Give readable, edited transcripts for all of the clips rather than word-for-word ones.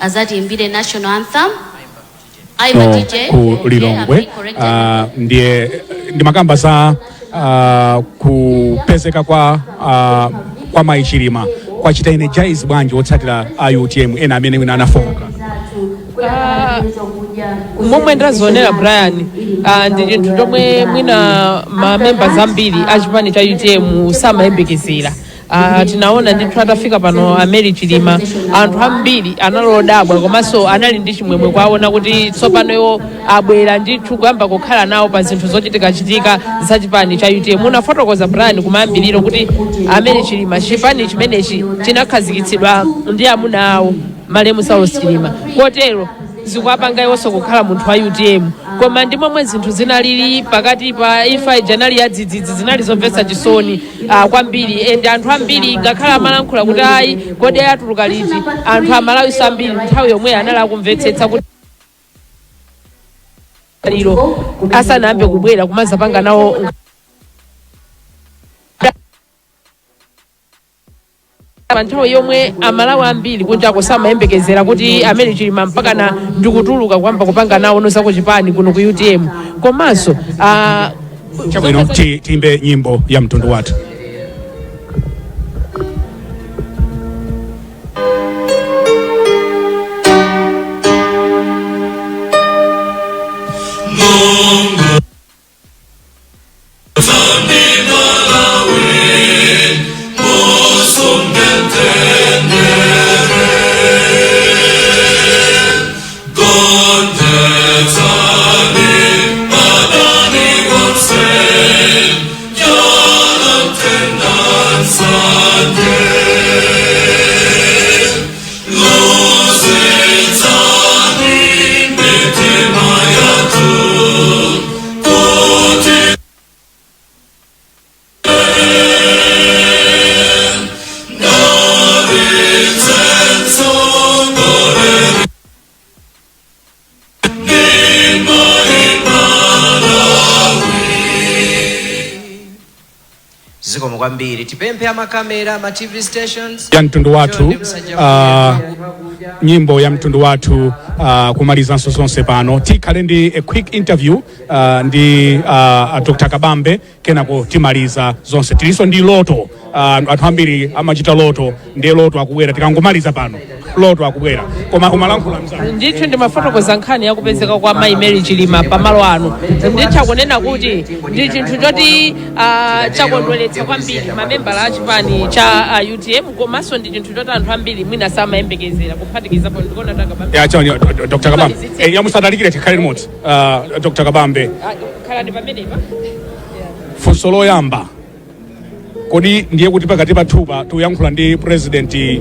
Azatiimbire national anthem. Ayimba No, DJ. Ku Okay, Lilongwe. I've been corrected. Ndiye ndimakamba za kupezeka kwa Mayi Chilima kwachita energize bwanji otsatira a UTM ena amene wina anafoka? Momwe ndazionera, Brian, ndi chinthu chomwe mwina ma members ambiri a chipani cha UTM samayembekezera. Tinaona ndithu atafika pano a Mary Chilima, anthu ambiri analodabwa komanso anali ndi chimwemwe kwaona kuti tsopano iwo abwera ndithu kuyamba kukhala nawo pa zinthu zochitikachitika za chipani cha UTM. Unafotokoza, Brian, kumayambiriro kuti a Mary Chilima, chipani chimenechi chinakhazikitsidwa ndi amuna awo, malemu Saulos Chilima, kotero zikuwapanga iwonso kukhala munthu wa UTM. Koma ndi momwe zinthu zinalili pakati pa imfa ija inali ya dzidzidzi, zinali zomvetsa chisoni kwambiri. And anthu ambiri ngakhale amalankhula kuti ayi, kodi atuluka liti, anthu Amalawiso ambiri nthawi yomwe anali akumvetsetsa kuti lero asanayambe kubwera kumazapanga nawo pa nthawi yomwe Amalawi ambiri kunjako samayembekezera kuti a Mary Chilima mpakana ndikutuluka kuyamba kupanga nawo za kuchipani kuno ku UTM. Komanso Chabwino, tiyimbe nyimbo ya mtundu wathu. Zikomo kwambiri. Tipemphe amakamera, ama TV stations. Ya mtundu wathu. Chonde musajambule. Nyimbo ya mtundu wathu, kumalizanso zonse pano tikhale ndi a quick interview ndi Dr Kabambe, kenako timaliza zonse. Tilinso ndi loto. Anthu ambiri amachita loto, ndiye loto akubwera tikangomaliza pano, loto akubwera. Koma umalankhula, mzanga. Ndithu, ndimafotokoza nkhani yakupezeka kwa Mayi Mary Chilima pamalo ano. Nditha kunena kuti ndi chinthu choti chakondweretsa kwambiri mamembala a chipani cha UTM, komanso ndi chinthu choti anthu ambiri mwina samayembekezera, kuphatikizapo ndikuona takabambe. Ya, chani, Dr Kabambe, ya musadalikire, tikhale limodzi. Dr Kabambe. Khalani pamenepa. Funso loyamba, kodi ndiye kuti pakati pathupa tikuyankhula ndi president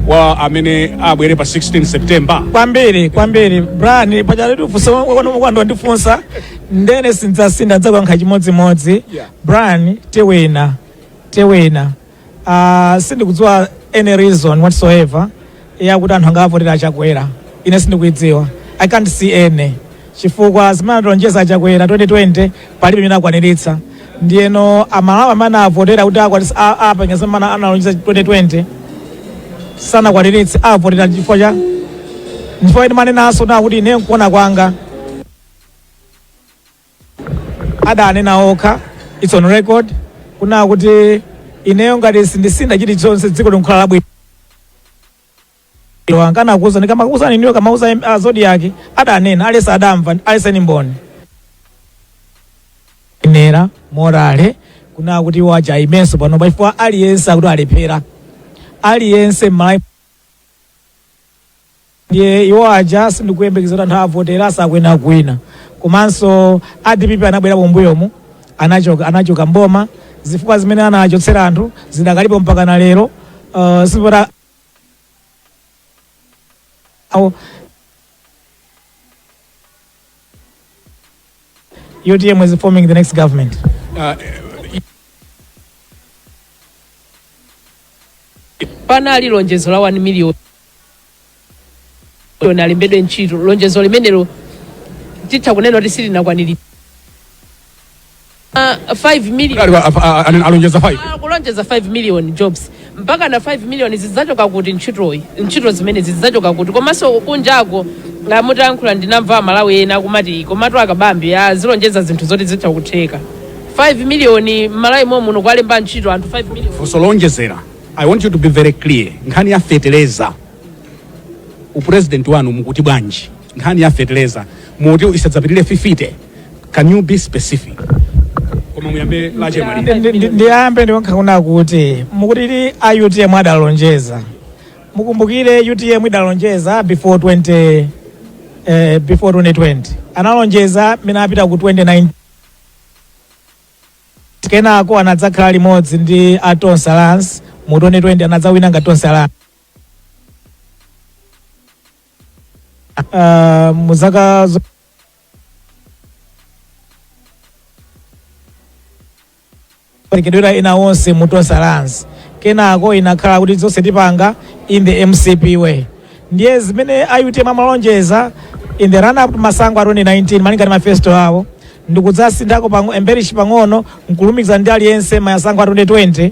wa amene abwere pa 16 September? Kwambiri, kwambiri, Brian. Pachaletu funso kwando ndifunsa ndene sindidzasinda, ndidzakuyankha chimodzimodzi. Brian, tiwina, tiwina. Sindikudziwa any reason whatsoever yakuti anthu angavotera Achakwera. Ine sindikuidziwa, I can't see any, chifukwa zimene atilonjeza Achakwera 2020 palibe imene akwaniritsa. Ndiyeno Amalawi amene avotera kuti apanga zimene analonjeza 2020 sanakwaniritse, avotera chifukwa cha chifukwa ine manenaso na kuti ine nkuona kwanga adanena okha, it's on record, kuna kuti ineyo ngati sindisintha chilichonse dziko likukhala labwino. Ankanakuza ndikamakuuzani niyo kamauza Zodiak, adanena alese adamva, alese ni mboni nera morale kuna kuti iwo aja ayimenso pano pachifukwa aliyense akuti alephera, aliyense m'Malawi. Ndiye iwo aja sindikuyembekeza kuti anthu avotera, asakwena kuwina. Komanso a DPP anabwera pombuyomu, anachoka mboma, zifukwa zimene anachotsera anthu zidakalipo mpaka na lero. Sipota awo UTM is forming the next government. Panali lonjezo la 1 million alembedwe ntchito. Lonjezo limenelo titha kunena kuti silinakwaniritsa. 5 million. Alonjeza 5. Kulonjeza 5 million jobs. Mpaka na 5 million zidzachoka kuti? Ntchitoyi, ntchito zimene zidzachoka kuti? Komanso kunjako mutayankhula, ndinamva Amalawi ena akumati, komatu Akabambe azilonjeza zinthu zoti zitha kutheka. 5 million m'Malawi muno, kuwalemba ntchito anthu 5 million? Funso lonjezera, I want you to be very clear. Nkhani ya feteleza, upresident wanu mukuti bwanji? Nkhani ya feteleza muti isadzapitirire 50. Can you be specific? Koma muyambe lache Malire. Ndiyambe ndikunkha kuti mukuti a UTM adalonjeza. Mukumbukire UTM idalonjeza before 20 before 2020, analonjeza mene apita ku 2019. Kenako anadzakhala limodzi ndi a Tonse Alliance mu 2020, anadzawina nga Tonse Alliance. Mu zaka perekedwera ena onse mu Tonse Alliance, kenako inakhala kuti zonse tipanga in the MCP way. Ndiye zimene a UTM amalonjeza in the run up to masankho a 2019, malinga ndi manifesto awo, ndikudzasinthako embellish pang'ono nkulumikiza ndi aliyense masankho a 2020.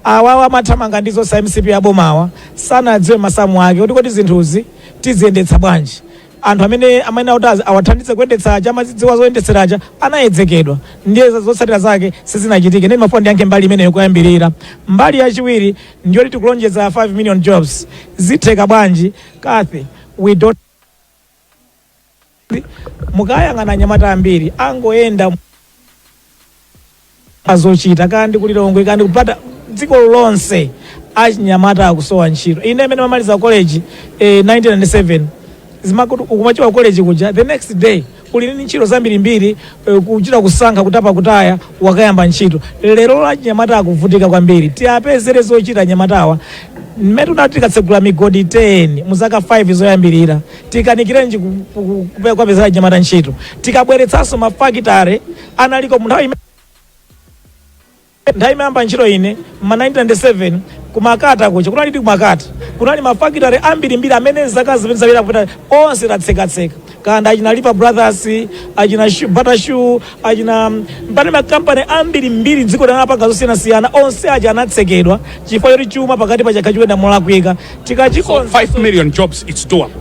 Awawa amathamanga ndi zonse MCP abomawa, sanadziwe masamu ake kuti kodi zinthuzi tiziyendetsa bwanji. Anthu amene amene akuti awathandize kuyendetsa aja, amazidziwa zoyendetseraja, anayedzekedwa. Ndiye zotsatira zake sizinachitike. Ndi mafuna ndiyankhe mbali imeneyo kuyambirira. Mbali yachiwiri ndiyoti tikulonjeza 5 million jobs, zitheka bwanji? Kathy, we don't, mukayang'ana anyamata ambiri angoyenda azochita kandi kulilongwe kandi kupata dziko lonse, achinyamata akusowa ntchito. Ine imene mamaliza college 1997, zimakuti ukumachoka college kuja, the next day uli ndi ntchito zambirimbiri, kuchita kusankha, kutapa, kutaya, wakayamba ntchito. Lero achinyamata akuvutika kwambiri, tiapezere zochita anyamatawa. Mmene tunati tikatsegula migodi 10 mu zaka 5 zoyambirira, tikanikirenji kuwapezera anyamata ntchito? Tikabweretsanso mafakitare analiko mu nthawi nthawi imayamba ntchito ine ma 1997, kumakata kuja kunali ndi kumakata kunali mafakitare ambirimbiri amene zaka zimene zapita kupita onse tatsekatseka. Kanda achina Lipa Brothers, achina Bata Shoe, achina mpane, makampani ambirimbiri dziko linapanga zosiyanasiyana, onse aja anatsekedwa chifukwa choti chuma pakati pa chakha chikuyenda molakwika. So Tikachikonza 5 million jobs, it's doable?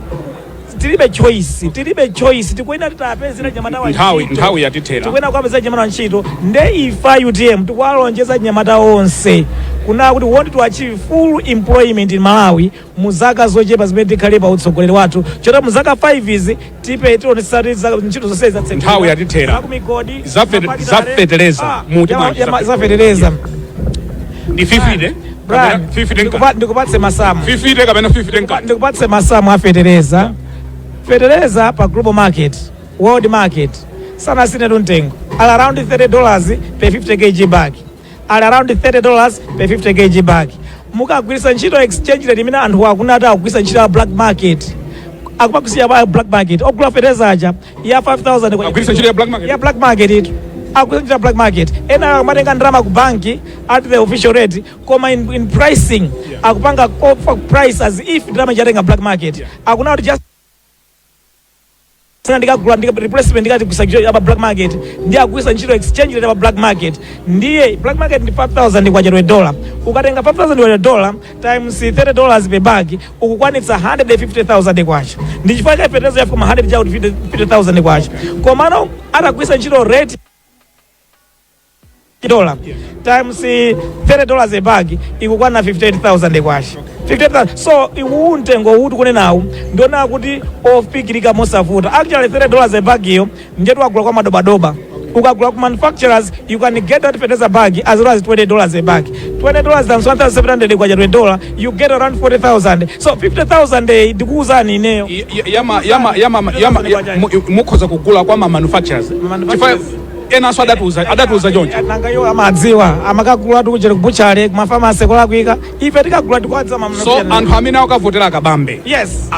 Tilibe choice, tilibe choice. Tikuyenera titapezera nyamata wa Nthawi ntchito. nthawi yatithera. Tikuyenera kuwapezera nyamata wa ntchito. Nde ifa UTM tikuwalonjeza nyamata onse kuna kuti we want to achieve full employment in Malawi mu zaka zochepa zimene tikhale pa utsogoleri wathu. Chota mu zaka 5 izi tipe tionetsa kuti ntchito zonse zatsekedwa. Nthawi yatithera. Zakumigodi, Zafeteleza, muti bwanji? Zafeteleza Ndi 50 Brian, kapena 50 ndikupatse masamu. 50 kapena 50 nkati? Ndikupatse masamu afetereza. Fetereza pa global market, world market, sanasinthe mtengo, ali around $30 per 50 kg bag, ali around $30 per 50 kg bag. Mukagwiritsa ntchito exchange rate imene anthu akunati akugwiritsa ntchito ya black market, akupagwiritsa ya black market ogula fetereza aja ya 5000 Agwiritsa ntchito ya black market? Ya black market itu, akugwiritsa ntchito ya black market. Ena akumatenga ndalama ku banki at the official rate, koma in pricing akupanga price as if ndalama ichatenga black market. Akuna kuti just ndikagula ndika replacement ndikati kusa ntchito ya black market, ndiye akugwiritsa ntchito exchange rate ya black market. Ndiye black market ndi 5000 kwacha dollar. Ukatenga 5000 kwacha dollar times $30 per bag, ukukwanitsa 150,000 kwacha. Ndi chifukwa cha fetereza yafika ma 100 chakuti 50,000 kwacha. Komano atagwiritsa ntchito rate dollar times $30 a bag, ikukwana 58,000 kwacha, 58,000. So iwu mtengo uwu tikunenawu ndiona kuti ofikirika mosavuta. Actually $30 a bag iyo njetu wagula kwa madobadoba. Ukagula ku manufacturers, you can get that fertilizer bag as low as $20 a bag. $20 times 1700 kwacha $20, you get around 40,000. So 50,000, ndikuwuzani ineyo. Yama yama yama yama mukhoza kugula kwa ma manufacturers? Manufacturers. Chifukwa enanso adatiuza choncho. Nanga iwo amadziwa, amakagula tikuchera kubuchale, kumafamasi kolakwika. Ife tikagula tikwadza ma So anthu amene akavotera Akabambe yes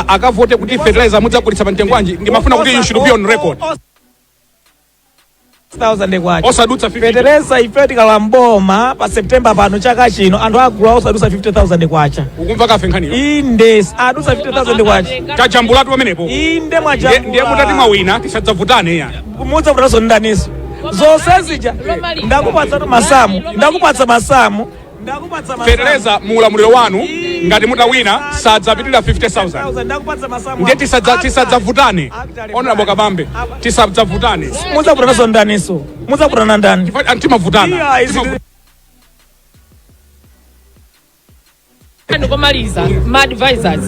akavote kuti fertilizer mudzagulitsa pa mtengo wanji? Ndimafuna kuti you should be on record. 1000 kwacha. Osadutsa 50. Fetereza ife tikalamboma pa September pano chaka chino, anthu agula osadutsa 50,000 kwacha. Ukumva kafe nkhaniyo? Inde, adutsa 50,000 kwacha. Tajambulatu pamenepo. Inde. Ndiye mutati Mwajambula. mwawina, tisadzavutane ya. Mudzavutanso ndaniso? Zonse zija Lomaliza. ndakupatsa tu masamu, ndakupatsa masamu, ndakupatsa masamu. Feteleza muulamuliro wanu ngati mutawina sadzapitirira 50,000. Ndakupatsa masamu. Ndiye tisadzavutane, Honorable Kabambe, tisadzavutane. Mudzavutanaso ndaniso? Mudzavutana ndani? Chifukwa timavutana. Iya, izi- Ndikomaliza, ma advisors,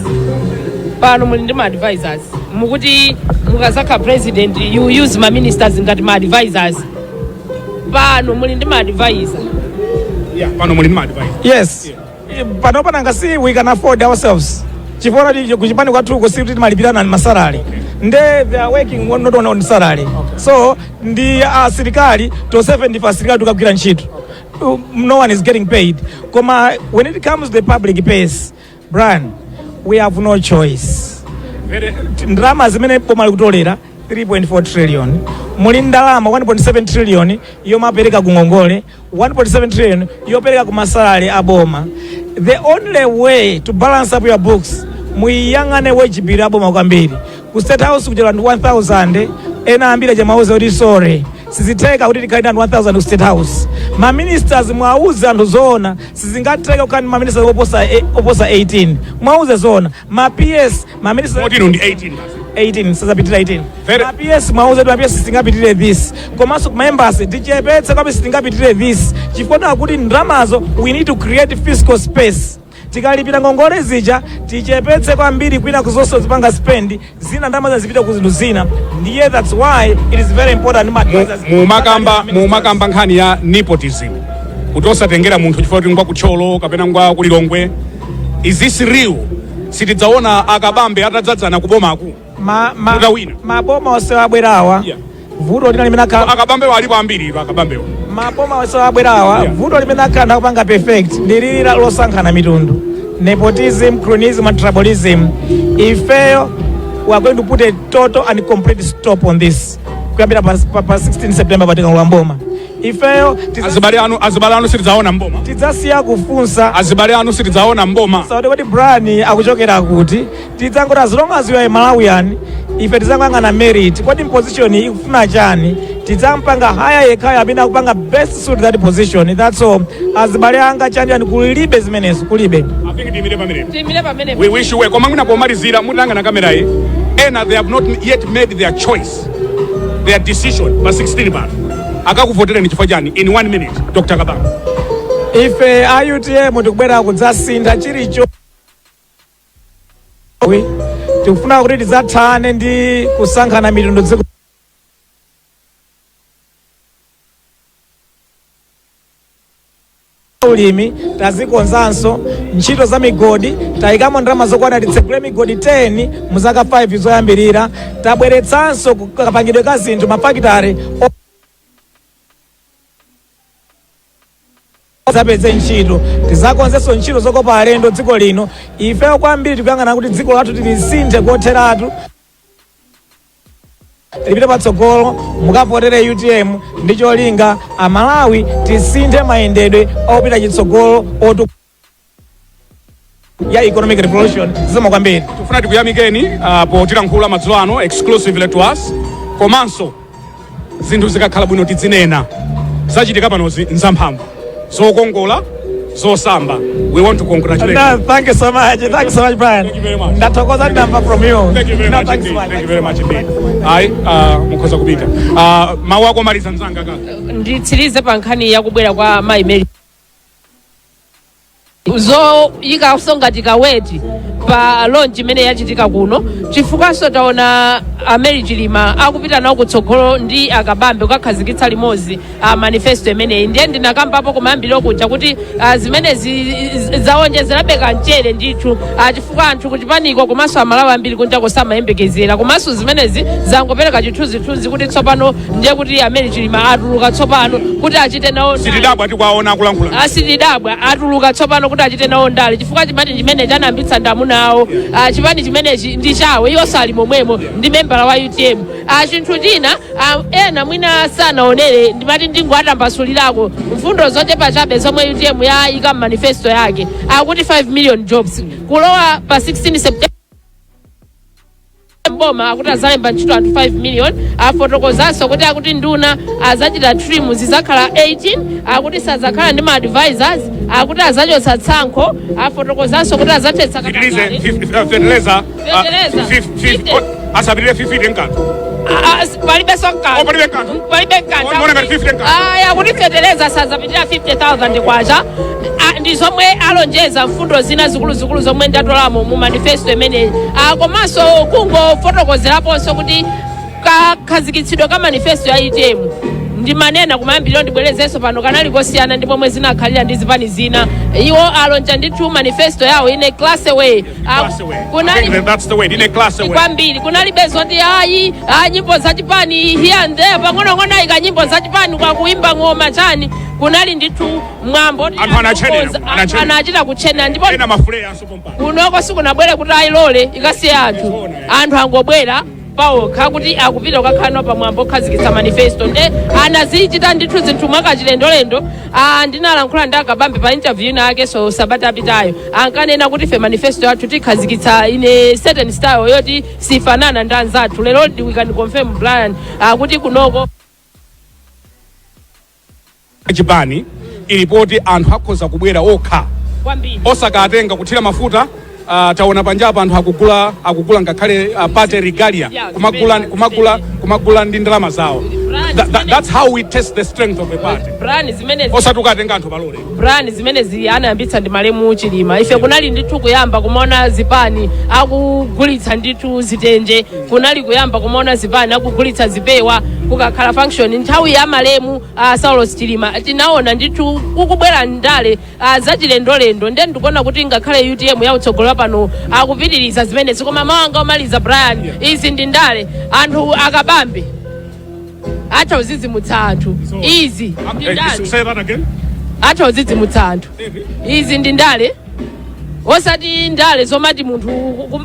pano muli ndi ma advisors, mukuti mukazakha president you use ma ministers ngati ma advisors. Pano muli ndi ma advisor? Yeah, pano muli ndi ma advisor? Yes, panopa nanga si we can afford ourselves, chifukwa kuti kuchipani kwathuko si kuti timalipirana ni ma salary, nde they are working not on salary. So ndi asilikali tonsefe, ndife asilikali, tikagwira ntchito. No one is getting paid. Koma when it comes to the public purse, Brian, we have no choice. Ndalama zimene boma likutolera 3.4 trillion, muli ndalama 1.7 trillion yomapereka ku ngongole, 1.7 trillion yopereka ku ma salary a boma. The only way to balance up your books, muyiyang'ane wage bill a boma kwambiri. Ku State House kuchera anthu 1000, ena ambiri chamauza kuti sorry, sizitheka kuti tikhale ndi anthu 1000 ku State House. Ma ministers, mwauze anthu zoona, sizingatheka kukhala ndi ma ministers oposa 18. Mwauze zoona ma PS, ma ministers. Moti inu ndi 18 basi. 18, sizapitirira 18. Very- Ma PS, mwauze kuti ma PS sitingapitire this, komanso kuma embassy tichepetse kwabe, sitingapitire this, chifukwa kuti ndalamazo we need to create fiscal space. Tikalipira ngongole zija, tichepetse kwambiri kwina kuzonse zipanga spend zina, ndalama zipita ku zinthu zina. Ndiye that's why it is very important ma advisors- Mumakamba nkhani ya nepotism, kuti osatengera munthu chifukwa kuti ngwa kuThyolo kapena ngwa kuLilongwe. Is this real? Sitidzaona aKabambe atadzadzana kubomaku? Mutawina. Maboma onse abwerawa, vuto lina limene akhala AKabambewo alipo ambiri, aKabambewo. Maboma onse abwerawa, vuto limene akhala akupanga perfect ndi lili losankhana mitundu, nepotism, cronyism and tribalism. Ifeyo we are going to put a total and complete stop on this kuyambira pa 16 September patikalowa mboma. Ifeyo Azibale anu sitidzaona mboma? Tidzasiya kufunsa. Azibale anu sitidzaona mboma? Saudi kuti Brian akuchokera kuti, tidzangoti as long as you are a Malawian, ife tidzang'ang'ana merit. Kodi position ikufuna chani? Tidzampanga haya yekhayo amene akupanga best suit that position, that's all. Azibale anga chani, kulibe zimenezo, kulibe. I think tiyimire pamenepo. Tiyimire pamenepo. We wish you well. Koma mwina pomalizira, mutangana kamera iyi, ena they have not yet made their choice, their decision, pa 16 pano akakuvotereni chifukwa chani? In one minute, Dr Kabambe. Ife a UTM tikubwera kudzasintha chilicho. Tikufuna kuti tidzathane ndi kusankhana mitundu dziko ulimi, tazikonzanso ntchito za migodi, tayikamo ndalama zokwana titsegule migodi 10 mu zaka 5 zoyambirira. Tabweretsanso kapangidwe ka zinthu, mafakitare zapeze ntchito. Tizakonzenso ntchito zokopa alendo dziko lino. Ifeyo kwambiri tikuyang'ana kuti dziko lathu tilisinthe kotheratu, lipite patsogolo. Mukavotere UTM ndi cholinga Amalawi tisinthe mayendedwe opita chitsogolo otu ya economic revolution. Zikomo kwambiri. Tifuna tikuyamikeni potilankhula madzulo ano exclusively to us. Komanso zinthu zikakhala bwino tidzinena. Zachitika panozi nzamphamvu, zokongola, zosamba. We want to congratulate No, you. thank you so much. Thank you so much, Brian. Thank you very much. Ndathokoza ndamva from you. Thank you very No, much thanks indeed. so much. Thank you very much indeed. Ayi, mukhoza kupita. Mawu ako omaliza, mzanga kaka. Nditsirize pa nkhani yakubwera kwa mayi Mary, zoyikaso ngati kaweti pa launch imene yachitika kuno, chifukwanso taona a Mary Chilima akupita nawo kutsogolo ndi aKabambe kukakhazikitsa limodzi a manifesto imeneyi. Ndiye ndinakambapo kumayambiriro kuja kuti zimenezi zawonjezerabe kamchere ndithu, chifukwa anthu kuchipaniko komanso Amalawi ambiri kunjako samayembekezera. Komanso zimenezi zangopereka chithunzithunzi kuti tsopano ndiye kuti a Mary Chilima atuluka tsopano kuti achite nawo Sitidabwa tikwaona akulankhula. Asitidabwa atuluka tsopano kuti achite nawo ndale, chifukwa chipani chimene chanambitsa ndamuna awo. Chipani chimenechi ndi chawo, iwo sali momwemo, ndi membala wa UTM. Chinthu china, ena mwina sanaonere, ndimati ndingoatambasulirako mfundo zochepa chabe zomwe UTM yayika mmanifesto yake. Akuti 5 million jobs kulowa pa 16 September. mboma akuti azalemba ntchito anthu 5 million. Afotokozanso kuti akuti nduna azachita trim, zizakhala 18. Akuti sazakhala ndi ma advisors. Akuti azachotsa tsankho. Afotokozanso kuti azathetsa Pitilize. katangale. Feteleza. Feteleza. 50. Asapitire 50 nkanthu. Palibenso nkanthu. Oh, palibe nkanthu. Palibe nkanthu. Oh, mbona ngati 50 nkanthu? Aya, akuti feteleza sazapitira 50,000 kwacha. Ndi zomwe alonjeza, mfundo zina zikuluzikulu zomwe ndatolamo mu manifesto imeneyi. Komanso kungofotokozeraponso kuti kakhazikitsidwe ka manifesto ya UTM, ndimanena kumayambiriro, ndibwerezenso pano, kanali kosiyana ndi momwe zinakhalira ndi zipani zina. Iwo alonja ndithu manifesto yawo in a class way. Class way. Kunali I think that's the way, in a class way. Kwambiri. Kunalibe zoti ayi, nyimbo zachipani here and there, pang'onong'ono ayika nyimbo zachipani kwakuimba ng'oma chani. Kunali ndithu mwambo. Anthu anachenera, anachenera. Anachita kuchenera ndipo Ena mafuleya anso pompano. Kunoko sikunabwere kuti ayilole ikasiye anthu. Anthu angobwera pawokha kuti akupita kukakhala pamwambo okhazikitsa manifesto, nde anazichita ndithu zinthu mwakachilendolendo. Ndinalankhula ndi Akabambe pa interview ina ake so sabata apitayo, ankanena kuti ife manifesto yathu tikhazikitsa in a certain style yoti sifanana ndi anzathu. Lero we can confirm, Brian, kuti kunoko Chipani ilipoti anthu akhoza kubwera okha. Kwambiri. Osakatenga kuthira mafuta. Taona panjapa anthu akugula ngakhale party regalia, kumagula, kumagula ndi ndalama zawo. Brian, That's how we test the strength of a party. Brian, zimene Osati ukatenga anthu palole. Brian, zimenezi anayambitsa ndi malemu Chilima. Ife kunali ndithu kuyamba kumaona zipani akugulitsa ndithu zitenje, kunali kuyamba kumaona zipani akugulitsa zipewa kukakhala function. Nthawi ya malemu Saulos Chilima tinaona ndithu kukubwera ndale zachilendolendo. Nde ndikuona kuti ngakhale UTM yautsogolela pano akupitiriza zimenezi. Koma mawanga omaliza, Brian, izi ndi ndale. Anthu Akabambe atha kuzidzimutsa anthu. Izi ndi ndale. Say that again. Atha kudzidzimutsa anthu. Izi ndi ndale, osati ndale zomati munthu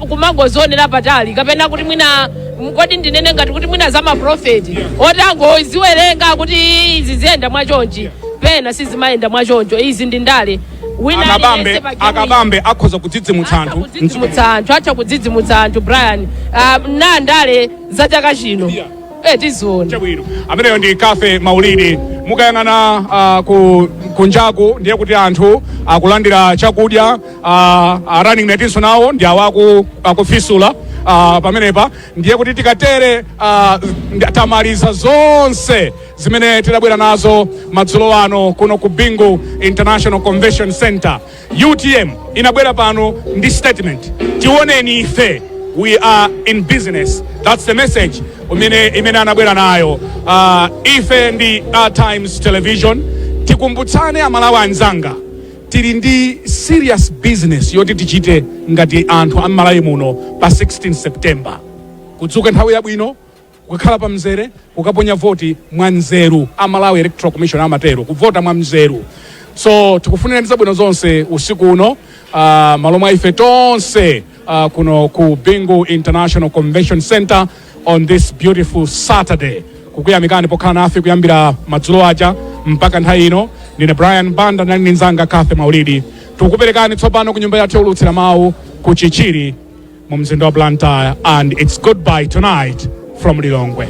kumangozionera patali, kapena kuti mwina kodi ndinene ngati kuti mwina za maprofeti oti angoziwerenga kuti izi ziyenda mwachonchi, pena sizimayenda mwachoncho. Izi ndi ndale. Wina Akabambe aliyense pa game. Akabambe akhoza kudzidzimutsa Atha anthu. kudzidzimutsa anthu, atha kudzidzimutsa anthu, Brian. Na ndale za chaka chino tiziona. Chabwino, ameneyo ndi Kafe Maulidi. Mukayang'ana kunjaku ndiye kuti anthu akulandira chakudya. Running matenso nawo ndi awo akufisula pamenepa. Ndiye kuti tikatere tamaliza zonse zimene tidabwera nazo madzulo ano kuno ku Bingu International Convention Center. UTM inabwera pano ndi statement: tioneni ife, we are in business. That's the message imene anabwera nayo. Ife ndi Times Television. Tikumbutsane, Amalawi anzanga, tili ndi serious business yoti tichite ngati anthu am'Malawi muno pa 16 September: kudzuka nthawi yabwino, kukhala pa mzere, kukaponya voti mwa nzeru. Amalawi Electoral Commission amatero, kuvota mwa mzeru. So tikufunirani zabwino zonse usiku uno. Malo mwa ife tonse kuno ku Bingu International Convention Center on this beautiful Saturday, kukuyamikani pokhala nafe kuyambira madzulo aja mpaka nthawi ino. Ndine Brian Banda, nali ndi nzanga Kathe Maulidi. Tikukuperekani tsopano ku nyumba yathu yolutsira mawu ku Chichiri mu mzinda wa Blantyre, and it's goodbye tonight from Lilongwe.